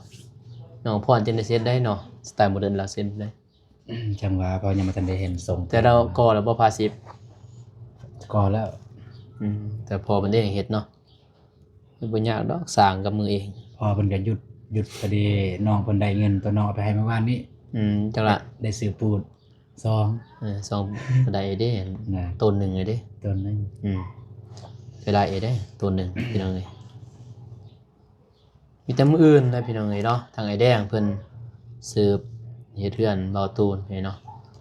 ນ້ອງອຳພອນຈັ່ງໄດ້ເຊັນໄດ້ເນາະ ສະໄຕໂມເດີນລາວເຊັນໄດ້. ຈັ່ງວ່າເພາະຍັງບໍ່ທັນໄດ້ເຫັນຊົງ ແຕ່ລາວກໍ່ແລ້ວບໍ່ ພາສິບ? ກໍ່ແລ້ວ. ອືມ ແຕ່ພໍ່ເພິ່ນເດ້ເຮັດເນາະ ມັນບໍ່ຍາກດອກ ສ້າງກັບມືເອງ. ພໍ່ເພິ່ນກໍຢຸດ ຢຸດພໍດີ ນ້ອງເພິ່ນໄດ້ເງິນ ຕົວນ້ອງເອົາໄປໃຫ້ມື້ວານນີ້. ອືມ ຈັ່ງລະ ໄດ້ຊື້ປູນ ສອງ ເອີ ສອງ ກໍໄດ້ເດ້ ນະ ໂຕນໜຶ່ງເດ້ ໂຕນໜຶ່ງ. ອືມ ກໍໄດ້ເດ້ໂຕນໜຶ່ງ ພີ່ນ້ອງເອີຍ. ມີແຕ່ມື້ອື່ນແຫຼະ ພີ່ນ້ອງເອີຍເນາະ ທາງອ້າຍແດງເພິ່ນສືບເຮັດເຮືອນເບົາຕູນເນາະ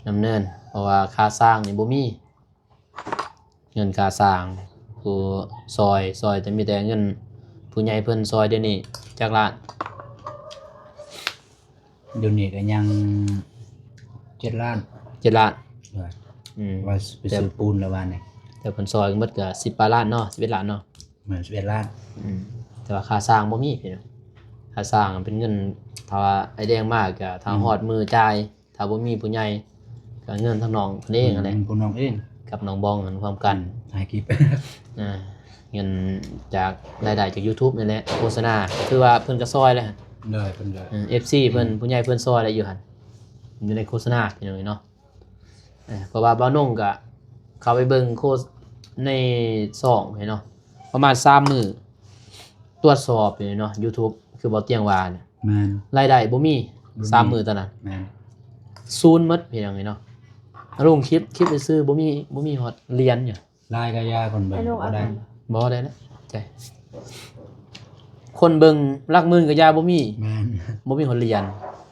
ດຳເນີນ ເພາະວ່າຄ່າສ້າງນີ້ບໍ່ມີ ເງິນຄ່າສ້າງ ຜູ້ຊ່ອຍ ຊ່ອຍ ແຕ່ມີແຕ່ເງິນຜູ້ໃຫຍ່ເພິ່ນຊ່ອຍ. ດຽວນີ້ຈັກລ້ານ? ດຽວນີ້ກໍຍັງເຈັດລ້ານ ເຈັດລ້ານ. ໂດຍ ອືມ ວ່າໄປຊື້ປູນແລ້ວວານນີ້ ແຕ່ເພິ່ນຊ່ອຍໝົດກໍສິບປາຍລ້ານເນາະ ສິບເອັດລ້ານເນາະ. ແມ່ນ ສິບເອັດລ້ານ. ອືມ ແຕ່ວ່າຄ່າສ້າງບໍ່ມີພີ່ນ້ອງ ຄ່າສ້າງເປັນເງິນ ຖ້າວ່າອ້າຍແດງມາກໍຖ້າ ອືມ ຮອດມື້ຈ່າຍ ຖ້າບໍ່ມີຜູ້ໃຫຍ່ກໍເງິນທາງນ້ອງເພິ່ນເອງຫັ້ນແຫຼະ ອືມ ຜູ້ນ້ອງເອງ ກັບນ້ອງບອງຫັ້ນຮ່ວມກັນ ອືມ ຫາກິບ ອ່າ ເງິນຈາກລາຍໄດ້ຈາກ YouTube ນີ້ແຫຼະ ໂຄສະນາ ຄືວ່າເພິ່ນກໍຊ່ອຍແລ້ວ ໂດຍ ເພິ່ນກໍ ເອີ ເອັຟຊີເພິ່ນ ອືມ ຜູ້ໃຫຍ່ເພິ່ນຊ່ອຍແລ້ວຢູ່ຫັ້ນ ຢູ່ໃນໂຄສະນາ ພີ່ນ້ອງເອີຍເນາະ. ເອີ ເພາະວ່າບ່າວນົງກໍເຂົ້າໄປເບິ່ງໂຄສ ໃນຊ່ອງເນາະ ປະມານສາມມື້ ຕວດສອບຢູ່ເນາະ YouTube ຄືບ່າວຕຽງວ່ານະ ແມ່ນ ລາຍໄດ້ບໍ່ມີ ບໍ່ມີ ສາມມື້ຕອນນັ້ນ ແມ່ນ ສູນໝົດ ພີ່ນ້ອງເອີຍເນາະ. ລົງຄລິບ ຄລິບຊື່ໆ ບໍ່ມີ ບໍ່ມີຮອດຫຼຽນຢູ່. ຫຼາຍກະຢ່າຄົນເບິ່ງ ໄປລົງ ບໍ່ໄດ້ ບໍ່ໄດ້ນະ ໃຈ ຄົນເບິ່ງຫຼັກໝື່ນກະຢ່າ ບໍ່ມີ ແມ່ນ ບໍ່ມີຫົວຫຼຽນ.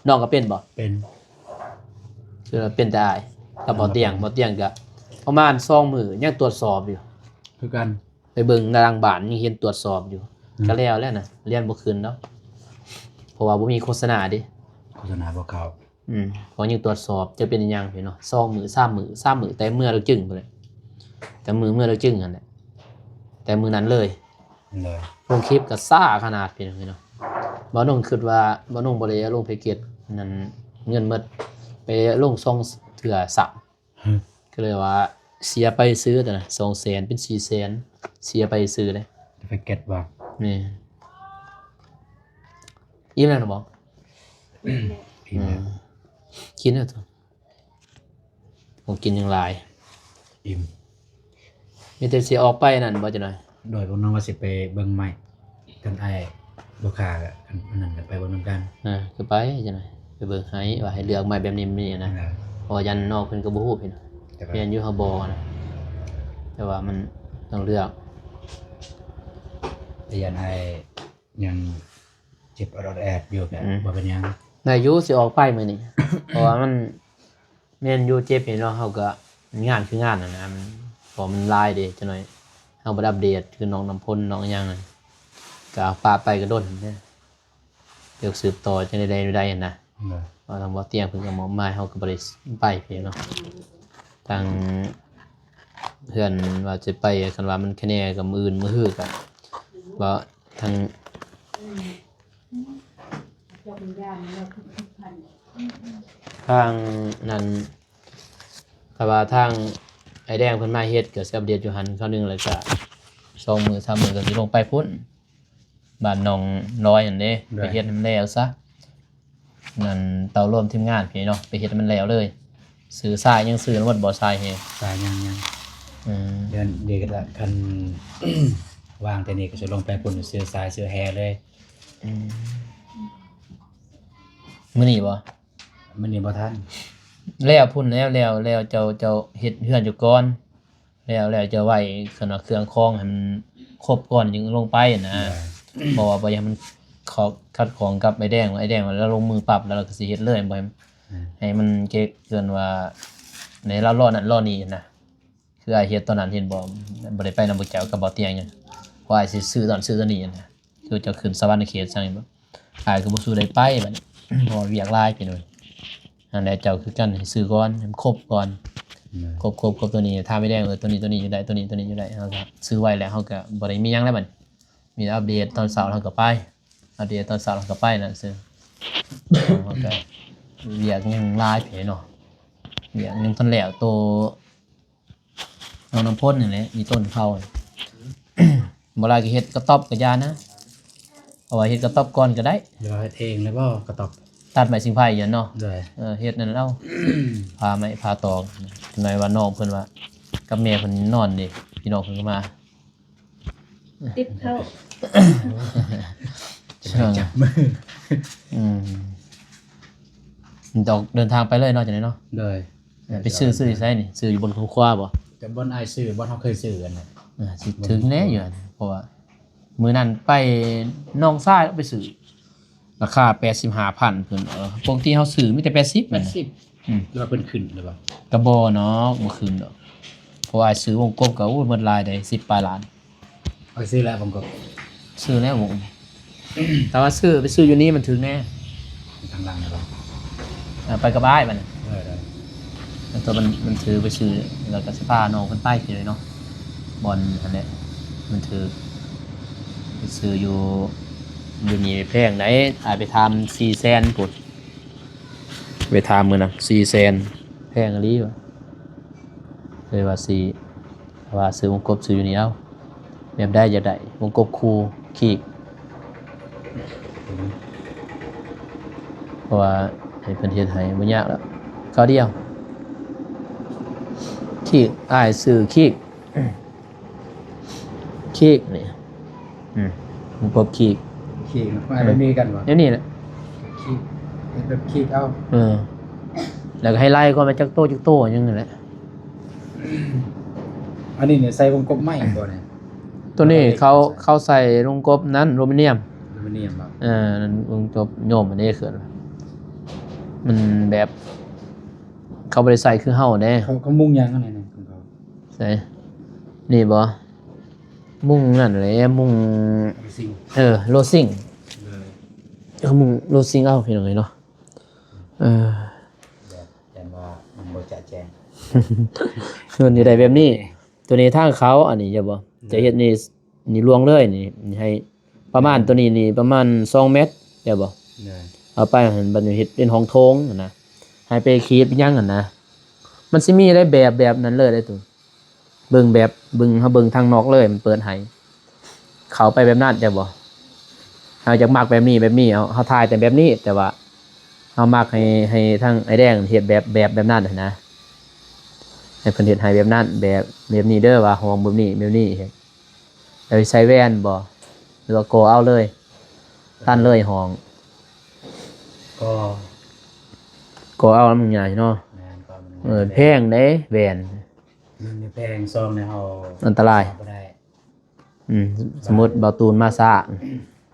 ນ້ອງກໍເປັນບໍ່? ເປັນ ຄືເປັນແຕ່ອ້າຍກັບບ່າວຕຽງ ບ່າວຕຽງກະປະມານສອງມື້ຍັງຕວດສອບຢູ່ ຄືກັນ ໄປເບິ່ງຫຼັງບ້ານຍັງເຫັນຕວດສອບຢູ່ ອືມ ກະແລ້ວແລ້ວນະ ຫຼຽນບໍ່ຂຶ້ນດອກ ເພາະວ່າບໍ່ມີໂຄສະນາເດ້ ໂຄສະນາບໍ່ເຂົ້າ. ອືມ ເພາະຍັງຕວດສອບ ຈະເປັນອີ່ຫຍັງເນາະ ສອງມື້ ສາມມື້ ສາມມື້ ແຕ່ເມື່ອລະຈຶ່ງພຸ້ນແຫຼະ ແຕ່ມື້ເມື່ອລະຈຶ່ງຫັ້ນແຫຼະ ແຕ່ມື້ນັ້ນເລີຍ ໂດຍ ລົງຄລິບກໍຊ້າຂະໜາດ ພີ່ນ້ອງເອີຍເນາະ. ບ່າວນົງຄິດວ່າ ບ່າວນົງບໍ່ໄດ້ລົງແພັກເກັດນັ້ນ ເງິນໝົດ ໄປລົງສອງເທື່ອຊ້ຳ ກໍເລີຍວ່າເສຍໄປຊື່ຕອນນັ້ນ ສອງແສນ ເປັນສີ່ແສນ ເສຍໄປຊື່ເດ້ ແພັກເກັດບໍ່? ແມ່ນ. ອີ່ມແລ້ວນະບໍ່? ອີ່ມແລ້ວ ອືມ ກິນແລ້ວຕົວະ ບໍ່ກິນຫຍັງຫຼາຍ ອີ່ມ. ມີແຕ່ຊິອອກໄປນັ້ນບໍ່ຈັກໜ້ອຍ? ໂດຍ ພວກນ້ອງວ່າຊິໄປເບິ່ງໄມ້ ຄັນອ້າຍບໍ່ຄ້າກໍ ອັນນັ້ນກໍໄປເບິ່ງນຳກັນ. ເອີ ກໍໄປຈັ່ງໃດ ໄປເບິ່ງໃຫ້ວ່າໃຫ້ເລືອກໄມ້ແບບນີ້ແບບນີ້ນະ ເອີ ເພາະວ່າຢ້ານນ້ອງເພິ່ນກໍບໍ່ຮູ້ພີ່ນ້ອງ ແມ່ນຢູ່ ເຮົາບໍ່ນະ ແຕ່ວ່າມັນຕ້ອງເລືອກ ແຕ່ຢ້ານອ້າຍຍັງເຈັບອອດໆແອດຢູ່ ກໍ ອືມ ບໍ່ເປັນຫຍັງ ໄດ້ຢູ່ ຊິອອກໄປມື້ນີ້ ເພາະວ່າມັນ ແມ່ນຢູ່ ເຈັບເນາະ ເຮົາກໍງານຄືງານຫັ້ນນະ ມັນ ເພາະມັນຫຼາຍເດ້ ຈັກໜ້ອຍເຮົາບໍ່ໄດ້ອັບເດດ ຄືນ້ອງນ້ຳພົນ ນ້ອງຫຍັງ ກໍປະໄປກໍດົນເດ້ ຢາກສືບຕໍ່ຈັ່ງໃດໆ ແນວໃດຫັ້ນນະ ເວົ້າທາງບ່າວຕຽງເພິ່ນກໍມອບໝາຍ ເຮົາກໍບໍ່ໄດ້ໄປເນາະ ທາງເພື່ອນວ່າຈະໄປ ຄັນວ່າມັນຄະແນງກໍມື້ອື່ນມື້ຮືກໍ ເວົ້າທາງ ທາງນັ້ນ ຖ້າວ່າທາງອ້າຍແດງເພິ່ນມາເຮັດ ກໍຊິອັບເດດຢູ່ຫັ້ນຄາວໜຶ່ງ ແລ້ວກະສອງມື້ສາມມື້ກໍຊິລົງໄປພຸ້ນ ບ້ານໜອງລອຍຫັ້ນເດ້ ໂດຍ ໄປເຮັດໃຫ້ມັນແລ້ວຊະ ນັ້ນເຕົ້າລວມທີມງານພີ້ເນາະ ໄປເຮັດໃຫ້ມັນແລ້ວເລີຍ. ຊື້ຊາຍຍັງຊື້ໝົດບໍ່? ຊາຍເຮ ຊາຍຍັງ ຍັງ ອືມ ເດືອນ ເດືອນ ຄັນວ່າງແຕ່ນີ້ກໍຊິລົງໄປພຸ້ນ ຊື້ຊາຍຊື້ແຮເລີຍ. ອືມ ມື້ນີ້ບໍ່? ມື້ນີ້ບໍ່ທັນ ແລ້ວພຸ້ນແລ້ວ ແລ້ວ ແລ້ວເຈົ້າ ເຈົ້າເຮັດເຮືອນຢູ່ກ່ອນ ແລ້ວ ແລ້ວເຈົ້າໄວ້ ຄັນວ່າເຄື່ອງຂອງໃຫ້ມັນຄົບກ່ອນຈຶ່ງລົງໄປນະ ເພາະວ່າບໍ່ຢາກໃຫ້ມັນຂັດ ຂັດຂ້ອງກັບອ້າຍແດງ ອ້າຍແດງວ່າລາວລົງມືປັບ ແລ້ວລາວກໍຊິເຮັດເລີຍ ບໍ່ໃຫ້ ອືມ ໃຫ້ມັນເກີດ ເອີ້ນວ່າໃຫ້ລາວລໍນັ້ນລໍນີ້ນະ. ຄືອ້າຍເຮັດຕອນນັ້ນເຫັນບໍ່? ບໍ່ໄດ້ໄປນຳພວກເຈົ້າກັບບໍ່ຕຽງຫຍັງ ເພາະອ້າຍຊິຊື້ຕອນ ຊື້ຕອນນີ້ນະ ຄືເຈົ້າຂຶ້ນສະຫວັນນະເຂດຊັ້ນ ອ້າຍກໍບໍ່ສູ້ໄດ້ໄປບັດນີ້ ເພາະວ່າວຽກຫຼາຍພີ່ນ້ອງ. ນັ້ນແຫຼະ ເຈົ້າຄືກັນ ໃຫ້ຊື້ກ່ອນ ໃຫ້ມັນຄົບກ່ອນ ແມ່ນ ຄົບ ຄົບ ຄົບໂຕນີ້ ຖາມອ້າຍແດງ ເອີ ໂຕນີ້ ໂຕນີ້ຢູ່ໃດ ໂຕນີ້ ໂຕນີ້ຢູ່ໃດ ເຮົາກໍຊື້ໄວ້ແລ້ວ ເຮົາກໍບໍ່ໄດ້ມີຫຍັງແລ້ວບັດນີ້ ມີແຕ່ອັບເດດຕອນເຊົ້າເຮົາກໍໄປ ອັບເດດຕອນເຊົ້າເຮົາກໍໄປນັ້ນຊື່ ເຮົາກໍວຽກຍັງຫຼາຍເພເນາະ ວຽກຍັງບໍ່ທັນແລ້ວ ໂຕ ນ້ອງນ້ຳພົນນີ້ແຫຼະ ອີ່ຕົ້ນເຂົາ ບໍ່ຫຼາຍກໍເຮັດກະຕ໊ອບກະຢ່ານະ ເພາະວ່າເຮັດກະຕ໊ອບກ່ອນກໍໄດ້ ຫຼືວ່າເຮັດເອງແລ້ວບໍ່ກະຕ໊ອບ? ຕັດໄມ້ຊິງໄຜ່ຢູ່ຫັ້ນເນາະ ໂດຍ ເອີ ເຮັດນັ້ນເອົາ ຜ່າໄມ້ຜ່າຕອກ ໜ້ອຍວ່ານ້ອງເພິ່ນວ່າ ກັບແມ່ເພິ່ນນອນເດ້ ພີ່ນ້ອງເພິ່ນກໍມາ ຕິດເຂົ້າ ຈັບມື ອືມ ດອກເດີນທາງໄປເລີຍເນາະ ຈັ່ງໃດເນາະ ໂດຍ ເອີ ໄປຊື້ ຊື້ຢູ່ໃສນີ້? ຊື້ຢູ່ບົນຂົວຂວາບໍ່? ແຕ່ບ່ອນອ້າຍຊື້ ບ່ອນເຮົາເຄີຍຊື້ຫັ້ນແຫຼະ ເອີ ຊິຖືກແນ່ຢູ່ຫັ້ນ ເພາະວ່າມື້ນັ້ນໄປໜອງຊາຍ ໄປຊື້ ລາຄາແປດສິບຫ້າພັນພຸ້ນ ເອີ ປົກກະຕິເຮົາຊື້ມີແຕ່ແປດສິບ ແປດສິບ ອືມ ຫຼືວ່າເພິ່ນຂຶ້ນຫຼືບໍ່? ກະບໍ່ເນາະ ບໍ່ຂຶ້ນດອກ ເພາະວ່າຊື້ວົງກົບກໍ ໂອ້ຍ ໝົດຫຼາຍເດ້ ສິບປາຍລ້ານ ເອົາຊື້ແລ້ວ ຜົມກໍຊື້ແລ້ວ ແຕ່ວ່າຊື້ ໄປຊື້ຢູ່ນີ້ມັນຖືກແນ່ ທາງຫຼັງນີ້ບໍ່? ເອີ ໄປກັບອ້າຍບັດນີ້ ເອີ ໄດ້ ແລ້ວໂຕມັນ ມັນຖືກ ໄປຊື້ ແລ້ວກໍຊິພານ້ອງເພິ່ນໄປພີ້ເລີຍເນາະ ບ່ອນຫັ້ນແຫຼະ ມັນຖືກ ໄປຊື້ຢູ່ ຢູ່ນີ້ແພງໃດ໋ ອ້າຍໄປຖາມສີ່ແສນພຸ້ນ ໄປຖາມມື້ນັ້ນສີ່ແສນ ແພງອີ່ຫຼີວ່າ ເລີຍວ່າຊິ ວ່າຊື້ວົງກົບ ຊື້ຢູ່ນີ້ເອົາ ແບບໃດຢາກໄດ້ ວົງກົບຄູ່ ຂີດ ເພາະວ່າໃຫ້ເພິ່ນເຮັດໃຫ້ ບໍ່ຍາກແລ້ວ ຄາວດຽວ ຂີດ ອ້າຍຊື່ຂີດ ຂີດນີ້ ອືມ ວົງກົບຂີດ ຂີດ ອືມ ແບບນີ້ກັນບໍ່? ແບບນີ້ແຫຼະ ຂີດ ເຮັດແບບຂີດເອົາ ເອີ ແລ້ວກໍໃຫ້ໄລ່ກ່ອນວ່າຈັກໂຕ ຈັກໂຕ ຫຍັງນັ້ນແຫຼະ. ອັນນີ້ນີ້ໃສ່ວົງກົບໄມ້ບໍ່ນີ້? ໂຕນີ້ເຂົາ ເຂົາໃສ່ວົງກົບນັ້ນ ໂອລູມານຽມ ໂອລູມານຽມບໍ່? ເອີ ນັ້ນວົງກົບໂຍມອັນນີ້ຄື ມັນແບບ ເຂົາບໍ່ໄດ້ໃສ່ຄືເຮົາເດ້. ເຂົາ ເຂົາມຸງຫຍັງອັນນີ້ຂອງເຂົາ? ໃສ່ ນີ້ບໍ່? ມຸງນັ້ນແຫຼະ ມຸງ ໂລຊິງ ເອີ ໂລຊິງ ເອີ ເຂົາມຸງໂລຊິງເອົາ ພີ່ນ້ອງເອີຍເນາະ. ເອີ ແບບ ຢ້ານວ່າມັນບໍ່ຈະແຈ້ງ ມັນຊິໄດ້ແບບນີ້ ໂຕນີ້ທາງເຂົ້າ ອັນນີ້ເຫັນບໍ່? ເອີ ຈະເຮັດນີ້ ນີ້ລວງເລີຍນີ້ ໃຫ້ປະມານ ໂຕນີ້ນີ້ປະມານສອງແມັດ ເຫັນບໍ່? ເອີ ເອົາໄປຫັ້ນ ບັດນີ້ເຮັດເປັນຫ້ອງໂຖງຫັ້ນນະ ໃຫ້ໄປຂີດໄປຫຍັງຫັ້ນນະ ມັນຊິມີໄດ້ແບບ ແບບນັ້ນເລີຍເດ້ໂຕ ເບິ່ງແບບ ເບິ່ງ ເຮົາເບິ່ງທາງນອກເລີຍ ມັນເປີດໃຫ້ ເຂົ້າໄປແບບນັ້ນ ເຫັນບໍ່? ເຮົາຢາກມັກແບບນີ້ ແບບນີ້ ເຮົາ ເຮົາຖ່າຍແຕ່ແບບນີ້ ແຕ່ວ່າເຮົາມັກໃຫ້ ໃຫ້ທາງອ້າຍແດງເຮັດແບບ ແບບ ແບບນັ້ນຫັ້ນນະ ໃຫ້ເພິ່ນເຮັດໃຫ້ແບບນັ້ນ ແບບ ແບບນີ້ເດີ ວ່າຫ້ອງແບບນີ້ ແບບນີ້ ເຮັດ ແລ້ວຊິໃສ່ແຫວນບໍ່ ຫຼືວ່າກໍ່ເອົາເລີຍ? ຕັນເລີຍຫ້ອງ ກໍ່ ກໍ່ເອົານຳມັນງ່າຍເນາະ. ແມ່ນ ກໍ່ມັນງ່າຍ ເອີ ແພງເດ້ແຫວນ ໜຶ່ງນີ້ແພງ ສອງນີ້ເຮົາອັນຕະລາຍ ບໍ່ໄດ້ ອືມ ສົມມຸດບ່າວຕູນມາຊ້າ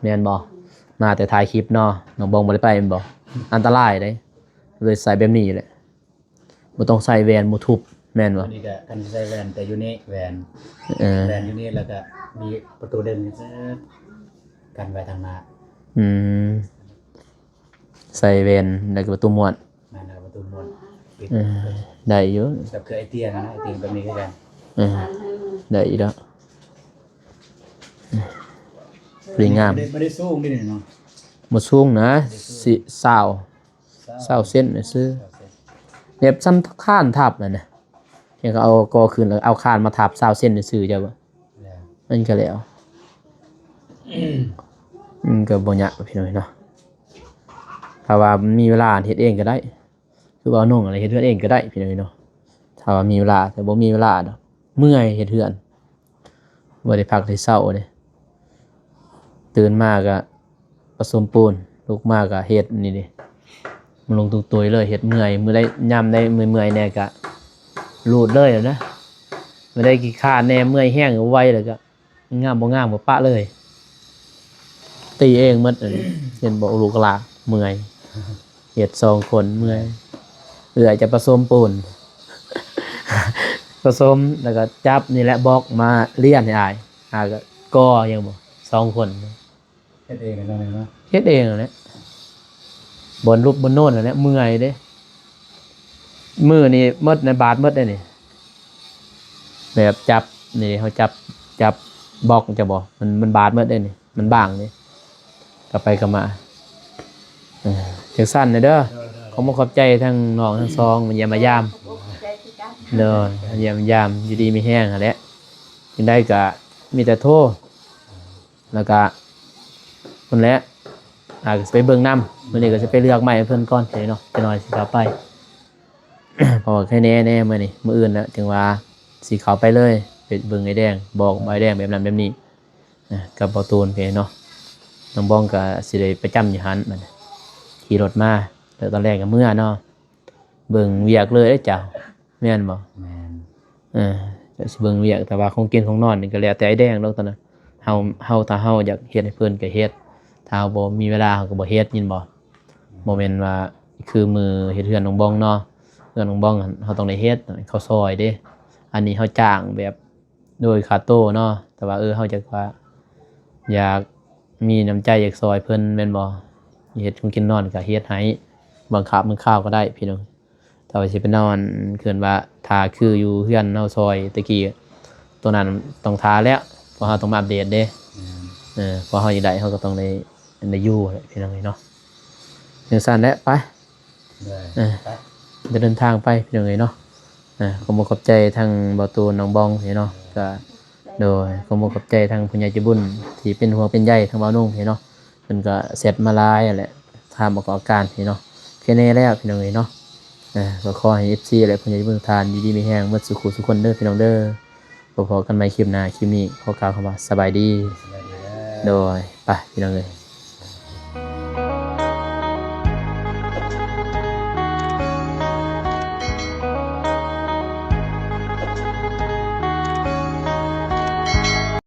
ແມ່ນບໍ່? ມາແຕ່ຖ່າຍຄລິບເນາະ ນ້ອງບອງບໍ່ໄດ້ໄປແມ່ນບໍ່? ອັນຕະລາຍເດ້ ເລີຍໃສ່ແບບນີ້ແຫຼະ ບໍ່ຕ້ອງໃສ່ແຫວນ ບໍ່ທຸບ ແມ່ນບໍ່? ອັນນີ້ກໍຄັນໃສ່ແຫວນ ແຕ່ຢູ່ນີ້ແຫວນ ເອີ ແຫວນຢູ່ນີ້ ແລ້ວກໍມີປະຕູດຶງກັນໄວ້ທາງໜ້າ ອືມ ໃສ່ແຫວນ ແລ້ວກໍປະຕູມ້ວນ ແມ່ນ ແລ້ວກໍປະຕູມ້ວນ ປິດ ເອີ ໄດ້ຢູ່ ແບບຄືໄອເຕຍນະ ໄອເຕຍແບບນີ້ຄືກັນ ເອີ ໄດ້ຢູ່ດອກ ດີງາມ ບໍ່ໄດ້ ບໍ່ໄດ້ສູງເດ້ເນາະ ບໍ່ສູງນະ ບໍ່ໄດ້ສູງ ສິ ຊາວ ຊາວເຊັນຊື່ ຊາວເຊັນ ແບບຊຳຄານທັບນັ້ນນະ ຍັງກໍເອົາກໍ່ຂຶ້ນ ແລ້ວເອົາຄານມາທັບຊາວເຊັນຊື່ ເຈົ້າວ່າ ແມ່ນ ມັນກໍແລ້ວ ມັນກໍບໍ່ຍາກ ພີ່ນ້ອງເນາະ ຖ້າວ່າມີເວລາເຮັດເອງກໍໄດ້ ຄືວ່ານ້ອງເຮັດເຮືອນເອງກໍໄດ້ ພີ່ນ້ອງເນາະ ຖ້າວ່າມີເວລາ ແຕ່ບໍ່ມີເວລາດອກ ເມື່ອຍເຮັດເຮືອນ ບໍ່ໄດ້ພັກໄດ້ເຊົາເດ້ ຕື່ນມາກໍປະສົມປູນ ລຸກມາກໍເຮັດນີ້ເດ້ ມາລົງຕຸງຕຸຍເລີຍ ເຮັດເມື່ອຍ ມື້ໃດ ຍາມໃດເມື່ອຍໆແດ່ກໍລູດເລີຍນະ ມື້ໃດຂີ້ຄ້ານແດ່ ເມື່ອຍແຮງໄວແລ້ວກໍ ງາມບໍ່ງາມກໍປະເລີຍ ຕີເອງໝົດ ເຫັນບໍ່ ລູກຫຼານເມື່ອຍ ເຮັດສອງຄົນເມື່ອຍ ເອື້ອຍຈະປະສົມປູນ ປະສົມ ແລ້ວກໍຈັບນີ້ແຫຼະບລັອກມາລຽນໃຫ້ອ້າຍ ອ້າຍກໍກໍ່ຫຍັງບໍ່ ສອງຄົນ ເຮັດເອງເນາະ ເຮັດເອງນັ້ນແຫຼະ ບ່ອນຫຼຸບບ່ອນໂນນນັ້ນແຫຼະ ເມື່ອຍເດ້ ມືນີ້ໝົດນະ ບາດໝົດເດ້ນີ້ ແບບຈັບນີ້ ເຮົາຈັບ ຈັບບລັອກຈັ່ງຊີ້ບໍ່ ມັນ ມັນບາດໝົດເດ້ນີ້ ມັນບາງເດ້ ກັບໄປກັບມາ ເອີ ຈັ່ງຊັ້ນເດີ ໂດຍໆໆ ຂອບອົກຂອບໃຈທັງນ້ອງທັງສອງ ມາຢ້ຽມມາຢາມ ໂດຍ ມາຢ້ຽມມາຢາມ ຢູ່ດີມີແຮງຫັ້ນແຫຼະ ຈັ່ງໃດກໍມີແຕ່ໂທ ແລ້ວກະພຸ້ນແຫຼະ ອ່າ ກໍຊິໄປເບິ່ງນຳ ມື້ນີ້ກໍຊິໄປເລືອກໄມ້ໃຫ້ເພິ່ນກ່ອນເນາະ ຈັກໜ້ອຍຊິເຂົ້າໄປ ເພາະວ່າໄຄແນ່ແນ່ມື້ນີ້ ມື້ອື່ນແລ້ວຈຶ່ງວ່າຊິເຂົ້າໄປເລີຍ ໄປເບິ່ງອ້າຍແດງ ບອກອ້າຍແດງແບບນັ້ນແບບນີ້ ນະ ກັບບ່າວຕູນເນາະ ນ້ອງບອງກໍຊິໄດ້ປະຈຳຢູ່ຫັ້ນ ບາດນີ້ຂີ່ລົດມາ ແລ້ວຕອນແລງກໍເມືອເນາະ ເບິ່ງວຽກເລີຍເດ້ເຈົ້າ ແມ່ນບໍ່? ແມ່ນ ເອີ ເຈົ້າຊິເບິ່ງວຽກ ແຕ່ວ່າຂອງກິນຂອງນອນນີ້ກໍແລ້ວແຕ່ອ້າຍແດງດອກຕອນນັ້ນ ເຮົາ ເຮົາ ຖ້າເຮົາຢາກເຮັດໃຫ້ເພິ່ນກໍເຮັດ ຖ້າເຮົາບໍ່ມີເວລາເຮົາກໍບໍ່ເຮັດ ຍິນບໍ່? ບໍ່ແມ່ນວ່າຄືມື້ເຮັດເຮືອນນ້ອງບອງເນາະ ເຮືອນນ້ອງບອງຫັ້ນເຮົາຕ້ອງໄດ້ເຮັດ ເຂົາຊ່ອຍເດ້ ອັນນີ້ເຮົາຈ້າງແບບ ໂດຍຄ່າໂຕເນາະ ແຕ່ວ່າ ເອີ ເຮົາຢາກວ່າ ຢາກມີນ້ຳໃຈ ຢາກຊ່ອຍເພິ່ນແມ່ນບໍ່? ເຮັດຂອງກິນນອນກໍເຮັດໃຫ້ ບາງຄາບບາງຄາວກໍໄດ້ພີ່ນ້ອງ ຖ້າວ່າຊິໄປນອນ ຄືວ່າຖ້າຄືຢູ່ເຮືອນເຮົາຊ່ອຍແຕ່ກີ້ ໂຕນັ້ນຕ້ອງຖ້າແລ້ວ ເພາະເຮົາຕ້ອງມາອັບເດດເດ້ ແມ່ນ ເອີ ເພາະເຮົາຢາກໄດ້ ເຮົາກໍຕ້ອງໄດ້ ໄດ້ຢູ່ແຫຼະພີ່ນ້ອງເອີຍເນາະ ຈັ່ງຊັ້ນແຫຼະ ໄປ ເອີ ໄປ ຈະເດີນທາງໄປພີ່ນ້ອງເອີຍເນາະ ເອີ ຂໍຂອບໃຈທາງບ່າວຕູນ ນ້ອງບອງເນາະ ເອີ ກໍ ໂດຍ ຂໍຂອບໃຈທາງຜູ້ໃຫຍ່ໃຈບຸນທີ່ເປັນຫ່ວງເປັນໃຍທາງບ່າວນຸ່ງເນາະ ເພິ່ນກໍແຊັດມາຫຼາຍຫັ້ນແຫຼະ ຖາມອອກອາການເນາະ ແຄ່ນີ້ແລ້ວພີ່ນ້ອງເອີຍເນາະ. ເອີ ກໍຂໍໃຫ້ເອັຟຊີ ແລະ ຜູ້ໃຫຍ່ໃຈບຸນທຸກທ່ານຢູ່ດີມີແຮງໝົດສູ່ຄູ່ສູ່ຄົນເດີພີ່ນ້ອງເດີ. ພໍ້ກັນໃໝ່ຄລິບໜ້າ ຄລິບນີ້ຂໍກ່າວຄຳວ່າສະບາຍດີ. ສະບາຍດີເດີ. ໂດຍ ໄປພີ່ນ້ອງເອີຍ.